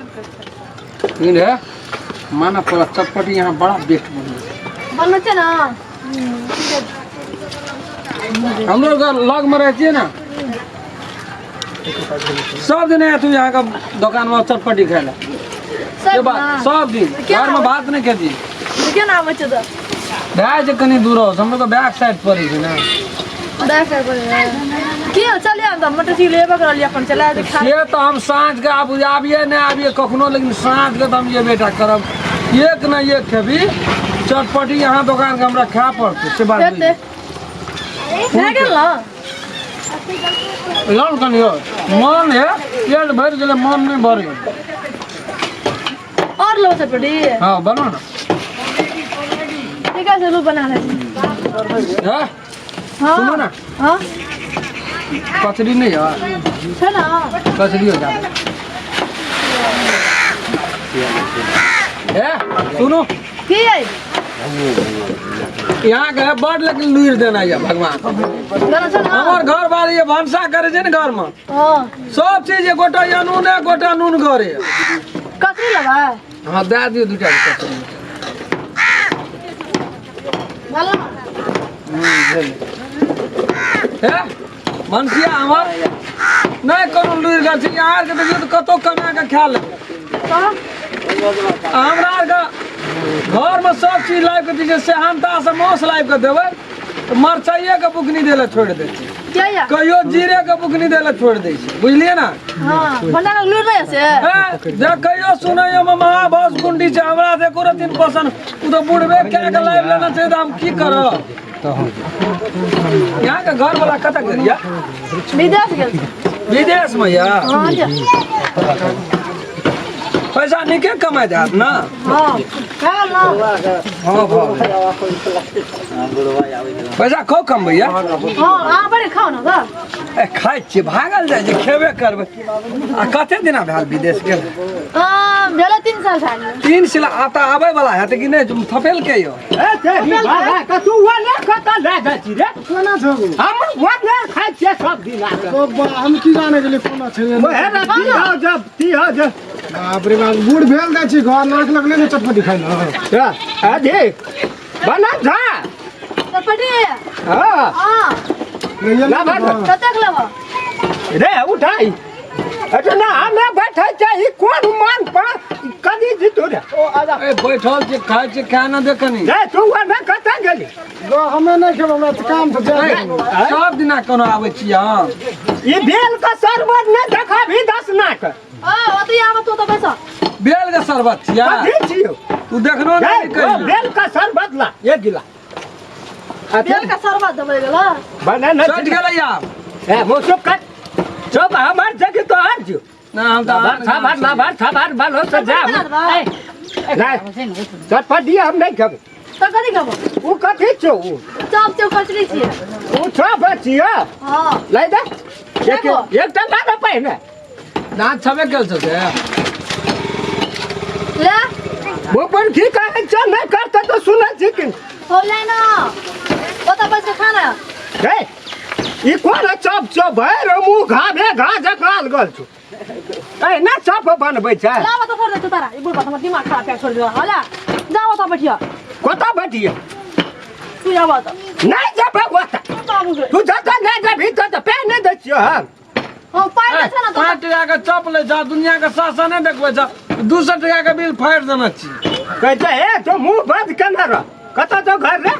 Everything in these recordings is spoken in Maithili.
लेकिन है माना पड़ा चटपटी यहाँ बड़ा बेस्ट बन बनल छै ना। हम लोग लग में रहती है ना, सब दिन आया तू यहाँ का दुकान में चटपटी खाए ला। सब ये बात सब दिन घर में भात नहीं खेती। केना आबै छै तऽ? भए जे कनि दूर हो, हम लोग बैक साइड पड़ै छै ना। बैक साइड पर की हो? चलिए हम तऽ मोटरसाइकिल लेबे करलियै, अपन चला दे खा। से तऽ हम साँझ के आब आबिए नहि आबिए कखनो, लेकिन साँझ के तऽ हम ये बेटा करब एक न एक खेबी चटपटी यहाँ दोकान के हमरा खाय पड़तै, से बात हेतै। भए गेल ना। लौन कनि यौ, मन है पेट भरि गेलै, मन नहि भरै। और लो चटपटी। हँ बनो ना। ठीक है, चलू बना ले। हँ। हाँ। सुनू ना। हाँ। कचरी नहीं है? छै ना। कचरी हो जाए हे। सुनो। की है? यहाँ के बड़ लेकिन लुरि देना ये भगवान। गाना छै ना। हमर घर वाली ये भनसा करे छै ने घर में। हाँ। सब चीज ये गोटा ये नून है, गोटा नून करे। कचरी लेबै? हाँ, दए दियौ दूटा कचरी। भेल ना? हे भनसिया हमर नहि कोनो लुरि गेल छै। यहाँ आरके देखियौ तऽ कतौ कमा कऽ खा लेबै। तऽ हमरा आरके घरमे सब चीज लाबि कऽ दै छै, सेहनतासँ मासु लाबि कऽ देबै तऽ मरचाइएके बुकनी दै लए छोड़ि दै छै। के या? कहियो जीरेके बुकनी दै लए छोड़ि दै छै, बुझलियै ने? हाँ, भंडारा लुरि नहि से। हे, जे कहियो सुनैयोमे महाभस गुंडी छै, हमरा तऽ एको रत्ती नहि पसन्द। ओ तऽ बुढ़बे कए कऽ लाबि लेने छै तऽ हम की करब? यहाँके घरवला कतऽ गेल यऽ? विदेश गेल छै। विदेशमे यऽ? हाँ जा। पैसा नीके कमाइत हैत ने? हाँ, भए गेल ना? हाँ, भऽ गेल। पैसा खूब कमबैया। हाँ, अहाँ बड़े खाउ ने तऽ। ए खाइ छियै, भागल जाइ छै, खेबे करबै। आ कते दिना भेल विदेश गेल? हाँ, भेलै 3 साल भए गेलै। 3 साल। आब तऽ आबै वाला हेतै कि नहि? थपेलकै यौ। ए तेरी बाबा कतू वाले कतऽ लए जाइ छी रे? कोना छौ? हम वाले खाइ छियै सब दिन आके। ओ बा, हम की जाने गेलियै कोना छै रे। ओहे रे, की हो जब की हो जब। बाप रे बाप, बूढ़ भेल जाइ छी, घर नाक लगले ने चटपटी खाइ लए। अरे बना जा। चटपटी। हाँ। हाँ। लैये ला भाग। लेबै। कतेक लेबऽ? रे उठाई अच्छा ना, हमे बैठे छै ई कोन मान पर कनी जीतो रे। ओ आजा। ए बैठल छी, खाइ छी, खाय ना दे कनी। रे तू ओने कतऽ गेली? गो, हमे नहि खेब, हमरा तऽ काम छै, जाय ए, दे। सब दिना कोनो आबै छी हम। ई बेल के शरबत नहि देखाबी 10 नाक। हाँ, ओतऽ आबऽ तू तऽ बैसऽ। बेल के शरबत छियै? कथी छियौ? तू देखनो रे, नहि ओ कहियो। बेल के शरबत ला एक गिला। बेल के शरबत देबै गेला। बने नहि। सटि गेलै आब। ए मुँह चुप कर, चुप। हमर जगह तो हर जो ना हम तऽ लाभार थाभार लाभार थाभार बालो से जा। नहीं, चटपटी हम नहीं खेबै। तऽ कथी खेबो? उ कथी छौ उ? चॉप छौ, कचरी छियै। उ चॉप छियै? हाँ। लै दे एक। खेबो? एकटा ला दे पहिने। दाँत छबे केल छौ से? ले। भूपन की कहै छौ? नहि करतै तऽ सुनै छी कि हो जाए ना, ओतऽ बैस के खाना। हे, ई कोन चॉप छौ? भरि मुँह घामे घा जकाँ लगल छौ। एहिना चॉप बनबै छै? ला ओतऽ छोड़ दे तू तारा, ई बुढ़बा हमर दिमाग खराब कए छोड़ देला। हला जा, ओतऽ बैठिया। कतऽ बैठिए? तू आबऽ तऽ। नहि जेबै ओतऽ। तू जतऽ नहि जेबही ततऽ पाइ नहि दै छियौ हम। हाँ, पाइ दै छै ने तऽ। 5 टका के चॉप लै छौ, दुनिया के शासन नहि देखबै छौ, 200 टका के बिल फाड़ि देने छी। कहै छै हे, तो मुँह बंद केने रह। कतऽ छौ घर रे?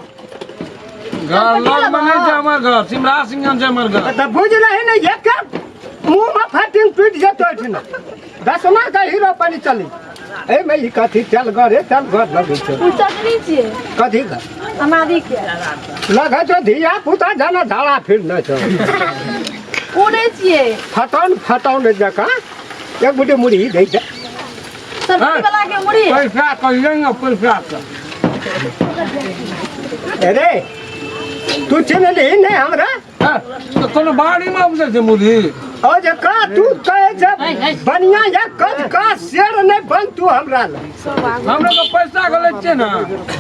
घर लग मे नहि छै हमर घर, सिमरा सिंघन छै हमर घर। तऽ बुझ रही ने, एक मुँह मे फाटिंग टूटि जेतौ एहिठिना। दसमा के हीरो बनि चली। एहिमे ई कथी तेल गरे तेल गर लगै छै? उ चटनी छियै। कथी के? अनारी के। लगै छौ धिया पुता जाना झाड़ा फिर नहि छौ। ओ नहि छियै। फटौन फटौन जकाँ एक बुटी मुरही दै छै। चटनी वाला के मुरही। पैसा कहियै ने पैसा के। अरे तू चिन्हली नहि हमरा? तऽ कोनो बाड़ीमे उपजै छै मुरही? ओ जे का तू कहे छै बढ़िया या कद का शेर नहीं बन तू हमरा लग। हमरा तो पैसा गलै छै ना।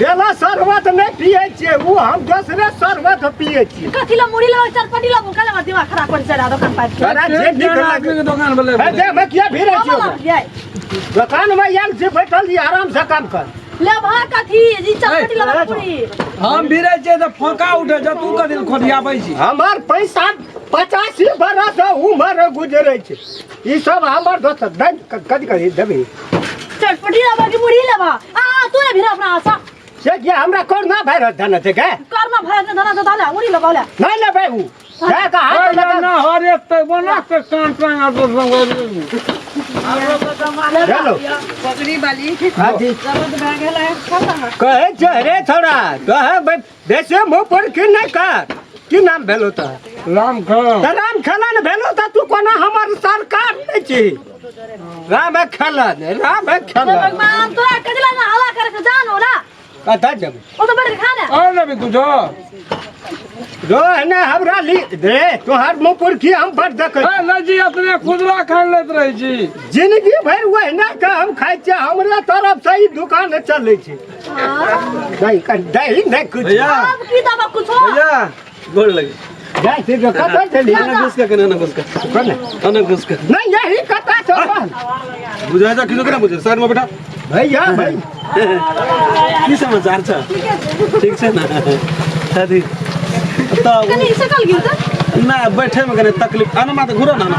बेला शरबत नहीं पिए छियै, उ हम दोसरे शरबत पिए छियै। कथी ला मुड़ी ला चटपटी ला भूखा ला दिमाग खराब कर चला दुकान पाइप के। तोरा जे नीक आदमी लागे के दुकान वाले। हे जे हम किया भीड़े छियै ओकरा? ये दुकान में आयल छी बैठल छी, आराम से काम कर। ले भा कथी जी चटपटी ला पूरी। हम भिड़े छियै तऽ फोका उठे छै, तू कथी लए खोदियाबै छी? हमर पैसा 85 बरस उमर गुजरे छै। ई सब हमर दोस्त दे कथी कथी देबही? चटपटी लेबा कि मुड़ी लेबा? आ तू ने भिड़ा अपना आशा। से कि हमरा कोरोना वायरस धन छै के? कोरोना वायरस धन छै धन मुड़ी लेबा ले। नहीं लेबै उ। जा के हाथ लगा। ना हर एक ते बना के कान टांग आ तो संग। चलो। पगड़ी वाली हाथी। जरूरत भए गेल है खाता। कहे छै रे छोड़ा, कहे बेसे मुंह पर की नहीं कर। की नाम भेलो त? राम खेलन। त राम खेलन भेलो त तू कोना हमर सरकार नहीं छी? राम खेलन, राम खेलन। भगवान तोरा कजला ना हवा करे के जान होला। कता जब? ओ तो बड़ खा ले। और ना भी कुछो। जो है ना हमरा ली दे तोहर मुंह पर की हम बड़ देखे। ए ना जी अपने खुदरा खान लेत रही छी। जिंदगी भर वह ना के हम खाइ छी, हमरा तरफ से ई दुकान चलै छै। दही दही नहीं कुछ। भैया अब की दबा कुछो। भैया गोड़ लगे। जाय छी जो कतऽ चली? अने घुस के कने घुस के। कोने? अने घुस के। नहीं यही कतऽ चल। बुझाय जा किछो केना बुझे साइड में बैठा। भैया भाई की समाचार छ? ठीक छै ना? अथी तऽ कनी सकल गेल त ना बैठे में कने तकलीफ। अने मात घुरो ना ना।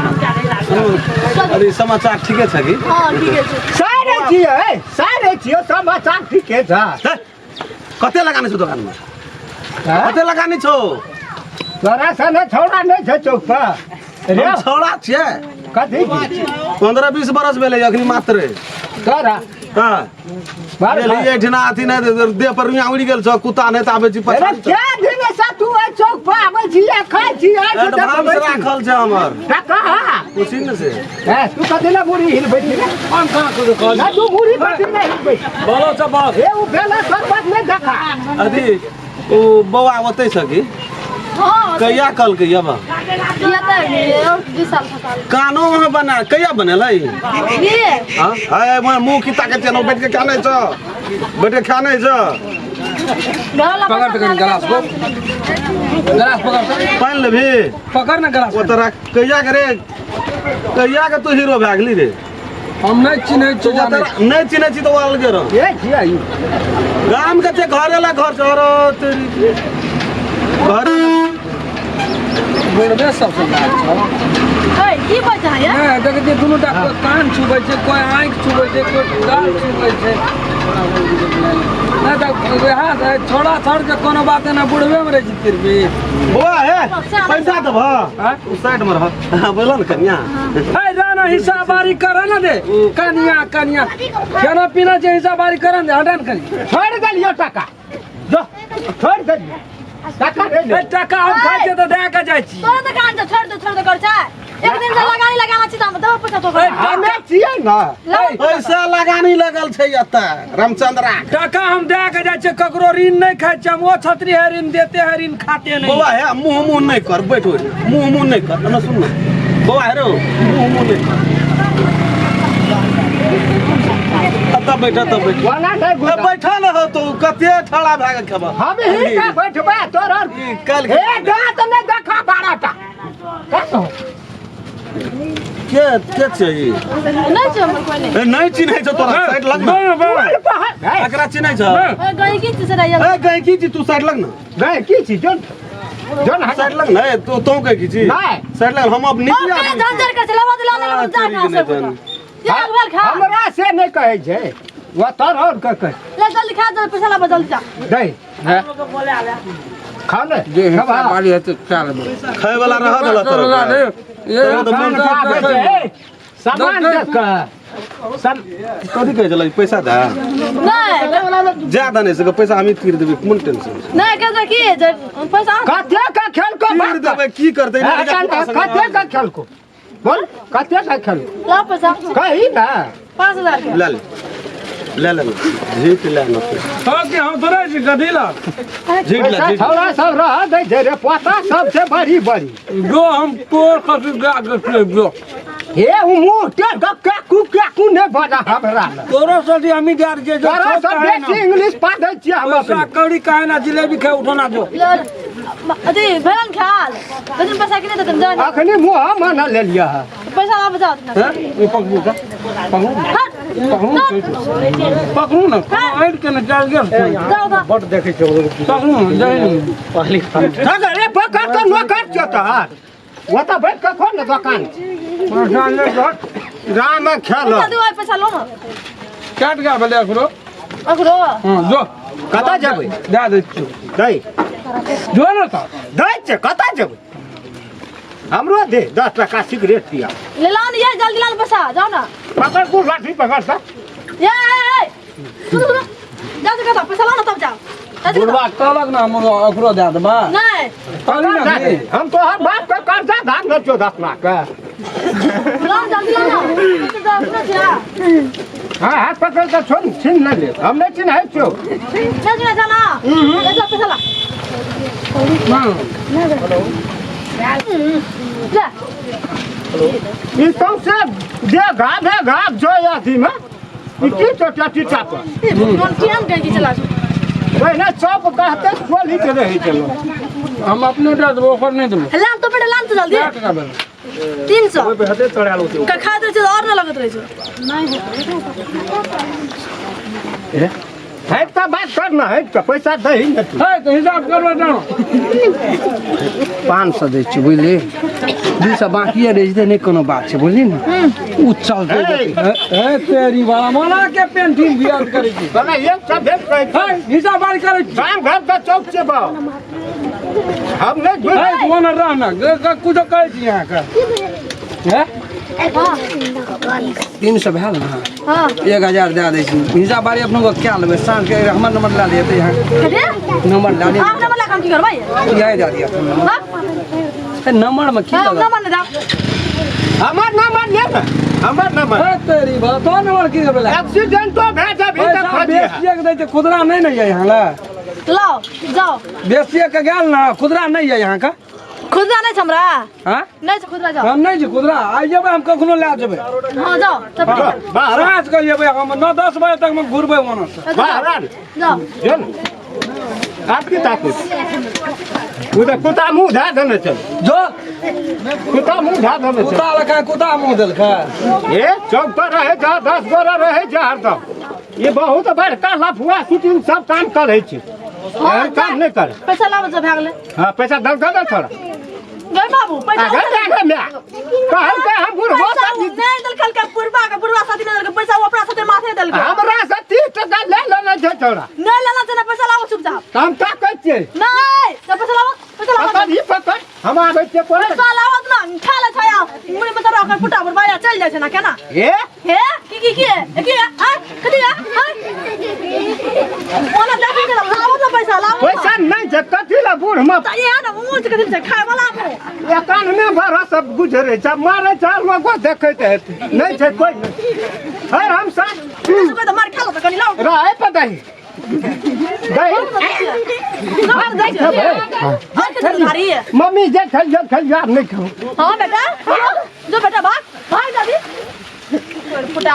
अरे समाचार ठीके छ कि? हां ठीके छै। सारे छियै, सारे छियै, समाचार ठीके छ। कते लगाने छौ दुकान में? कते लगाने छौ? तोरा सने छौड़ा नहीं छै चौक पर। रे हम छौड़ा छियै। कथी? 15-20 बरस भेलै अखनी मात्र। तोरा हां एहिठिना अथी नहि देह पर रुइया उड़ि गेल छौ, कुत्ता नहि तऽ आबै छी अरे क्या दिन से तू एहि चौक पर आबै छी आ खाइ छी आ एडवांस राखल छै हमर। टका पूछी ने से। ए तू कथी ला मुड़ी हिलबै छी रे? हम कहाँ कुछो कहलियै? ना तू मुड़ी कथी ला हिलबै छी? बोलो सब बात। ए उ बेला शरबत नहि देखा। अथी ओ बौआ ओतै छ कि? हां कहिया कहलकै यबा? ये त 20 साल साल। कानो वहाँ बना कहिया बनेलै? ये हां ए मुंह की ताकत छै, बैठ के खा नै छ, बैठ के खा नै छ। पकड़ त कनी गलास को। गलास पकड़। पानि लेबही? पकड़ ना गलास। ओ तोरा कहिया के रे, कहिया के तू हीरो भए गेली रे? हम नहीं चिन्है छी, जानै छी। नहीं चिन्है छी तऽ ओ अलगे रह। ये छियै ई। गाम के छै घरे ला घर छै, अरे तेरी घर बुढ़बे सबसे लाज छौ। ए की बात है यार? नहीं देखै छियै दुनू टा कोइ कान छुबै छै, कोइ आँखि छुबै छै, कोइ गाल छुबै छै। नहीं तऽ वएह छोड़ा छाड़ के कोनो बात नहि, बुढ़बे में रहै छी तिरबी। बौआ हे पैसा देबह? उ साइड में रह। हां बोलऽ ने कनिया। हे जाना हिसाब बारी कर ना दे। कनिया कनिया खाना पीना छै हिसाब बारी कर दे, हटा ने कनी। छोड़ देलियो टका। जो छोड़ देलियो टका दे ए टका हम खाइ छियै तऽ दए के जाइ छी। तोरा दुकान छ छोड़ दे, छोड़ दे कर छै। एक दिन से लगानी लगाना छी त हम देबो पैसा तोरा। हमे छियै ना। पैसा लगानी लगल छै एतऽ रामचंद्रा। टका हम दए के जाइ छियै, ककरो ऋण नहि खाइ छियै हम। ओ छत्री है ऋण देते है, ऋण खाते नहीं। बौआ हे मुँह मुँह नहीं कर, बैठ ओहि मुँह मुँह नहीं कर। ना सुन ना बौआ हे रो मुँह मुँह नहीं कर। तब बैठ, तब बैठ। वाला नहीं गुदा। बैठा न हो तो कते ठड़ा भए के खेबह। हम ही का बैठबे तोरा। ई काल्हि हे दांत नहीं देखा 12टा। कतो के के छै ई? नहीं छै हमर कोइ नहीं। ए नहीं चिन्है छौ तोरा, साइड लग ना। एकरा चिन्है छौ? ए गई की छी से रहिया। ए गई की छी तू साइड लग ना। गई की छी? जोन जोन साइड लग ना। ए तू तो गई की छी? नहीं। साइड लग, हम अब निकली ओ आदमी झंझर छी। कर चलावा दिला ले जा ना से। ये बोल खा। हमरा से नहीं कहै छै, वो तोर और के कह। ले जल्दी खा, जल्दी पैसा ला जल्दी जा। दे खा ले। जे हिसाब बारी हेतै खा लेबै। खाय वाला रह देला तोरा। ये सामान देख के कथी कहै छलै पैसा दे? नहीं ज्यादा नहीं सके पैसा हम तीर देबै, कोन टेंशन छै? नहीं कहै की जे पैसा कते का खेल को तीर देबै की करतै? कते का खेल को बोल, कते का खेल ला पैसा कही ना। 5000 के ले ले। ले ले झीट ले ना तब कि हम थोड़े छी गधीला झीट ले पैसा झीट छौड़ा सब रह दै छै रे पोता सबसे बड़ी बड़ी जो हम तोर कथी गा के जो हे उ मुँह टेढ़ कऽ काकू काकू नहि बजा हमरा लग। तोरो साथी हमी जा रहे जो तोरा सब बेसी इंग्लिश पढ़ै छियै हम पैसा अपने। कौड़ी काहे ना जिलेबी खाए उठो ना जो अथी भेलन ख्याल लेकिन पैसा के नहीं देतन जान अखनी मुँह मन लेलियै हँ पैसा ला बचाओ ना हैं ये पकड़ू का पकड़ू हट पकड़ू पकड़ू ना ऐड के ना चल गेल जाओ दा बड देखै छै पकड़ू ना जाई पहली अरे पकड़ तऽ नौकर छियौ तोहर ओतऽ बैठ कऽ खोल ने दोकान पैसा ले जा राम खेल पैसा दो पैसा लो ना काट गा भेलै एकरो अखरो हां जो कतऽ जेबै दए दै छियौ दै जो ना तऽ दै छै कतऽ जेबै हमरो दे 10 टका सिगरेट पिया ले लाओ ना ये जल्दी लाओ पैसा जाओ ना पकड़ तू लाठी पकड़ सा ये ए, ए, सुनो सुनो जाओ तो कहता पैसा लाओ ना तब जाओ जाओ तो बुढ़वा कहलक ना हमरो ओकरो दए देबा कहता। नहीं कहली ना की? हम तोहर बाप के कर्जा धान न छौ 10 लाख के लाओ जल्दी लाओ ना तो जाओ सुनो छिया हाँ हाथ पकड़ के छोड़ छीन न ले हम नहीं चिन्है छियौ नहीं सुना जाना ले जाओ पैसा ला ना ले ई सौंसे जे घावे घाव जो अथीमे ई की चोटा टीटा पर ये कौन केहन गई चला छो पहिने चौप कहते खोली के रहै छै लोक। हम अपने दए देबो ओकर नहि देबो लान तो बेटा लान तो जल्दी कए टका भेलै 300 हेतै चढ़ायल होतै का खा दे छै और ना लगत रहे छो हटि तऽ बात कर न हटि कऽ पैसा दही ने तू है तऽ हिसाब करबो ना 500 दै छियै बुझली 200 बाकिए रहि जेतै नहि कोनो बात छै बुझली ने ओ चलतै हे तेरी वाला मना के पेंटिंग बियाज करै छी तोरा एक सौ भेज कहै है हिसाब बारी करै छी गाम घर के चौक छै बाउ हम नहि बुझ है तू ओना रह ना कुछो कहै छी अहाँके हैं 300 भेल ने हां 1000 दए दै छी हिसाब बारी अपनो कए लेबै साँझके हमर नंबर लए लिअ तऽ यहाँ कते नंबर लए लिअ हम नंबर ला काम की करबै इएह दए दिअ हां नंबरमे की हम लगत नंबर ने दाओ हमर नंबर ले ने हमर नंबर है तेरी वाला तो नंबर की करबै एक्सीडेंटो भए जेबही तऽ पैसा खोजिहे बेचिए के दै छै खुदरा नहि ने यऽ यहाँ लए लाओ जाओ बेचिए के गेल ने खुदरा नहि यऽ यहाँ के खुदरा नहीं छै हमरा हाँ नहीं छै खुदरा जाओ हम नहीं छै खुदरा आइ जेबै हम कखनो लए जेबै हां जाओ तब बाहर साँझ के जेबै हम 9-10 बजे तक मे घुरबै ओना से बाहर आन जाओ जो ने आब की ताकू ओ तऽ कुत्ता मुँह धए देने चल जो कुत्ता मुँह धए देने चल कुत्ता लखा कुत्ता मुँह देलकै ए चौक पर रहै छै 10 गोरा रहै छै हरदम ई बहुत बड़का लफुआ सुटिंग सब काम करै छै एहन काम नहि करे पैसा लाओ जो भाग ले हाँ पैसा दल दे थोड़ा गए बाबू पैसा आगे आगे माय कहल के हम बुढ़बो पैसा साथी नहीं देलकल के बुढ़वा के बुढ़वा साथी नहीं देलकै पैसा वो अपना साथे माथे देलकै हमरा से 30 टका ले लेने छै छोड़ा नहीं लेना छै ना पैसा लाओ चुपचाप हम का कहै छियै नहीं तो पैसा लाओ पैसा लाओ पकड़ ई पकड़ हम आबै छियै कोन पैसा लाओ ना खा ले छाया मुड़ी में तरह कर पुटा बुढ़वा चल जाइ छै ना केना ए हे की की की की हां कथी हां ओना देखी के लाओ ना पैसा लाओ पैसा नहीं छै कथी ला बूढ़ में त इहे ना ऊंच कथी छै खाय वाला मुँह एकानमे बरस सब गुजरे छै मारे छै लोगो देखैत हेतै नहीं छै कोइ नहि हर हम साथ सुकै त मार खा लो त कनी लाओ रहै पर दही दही मम्मी जे खेलियो खेलियो आब नहि खाउ हाँ बेटा जो बेटा भाग भाग दादी फुटा।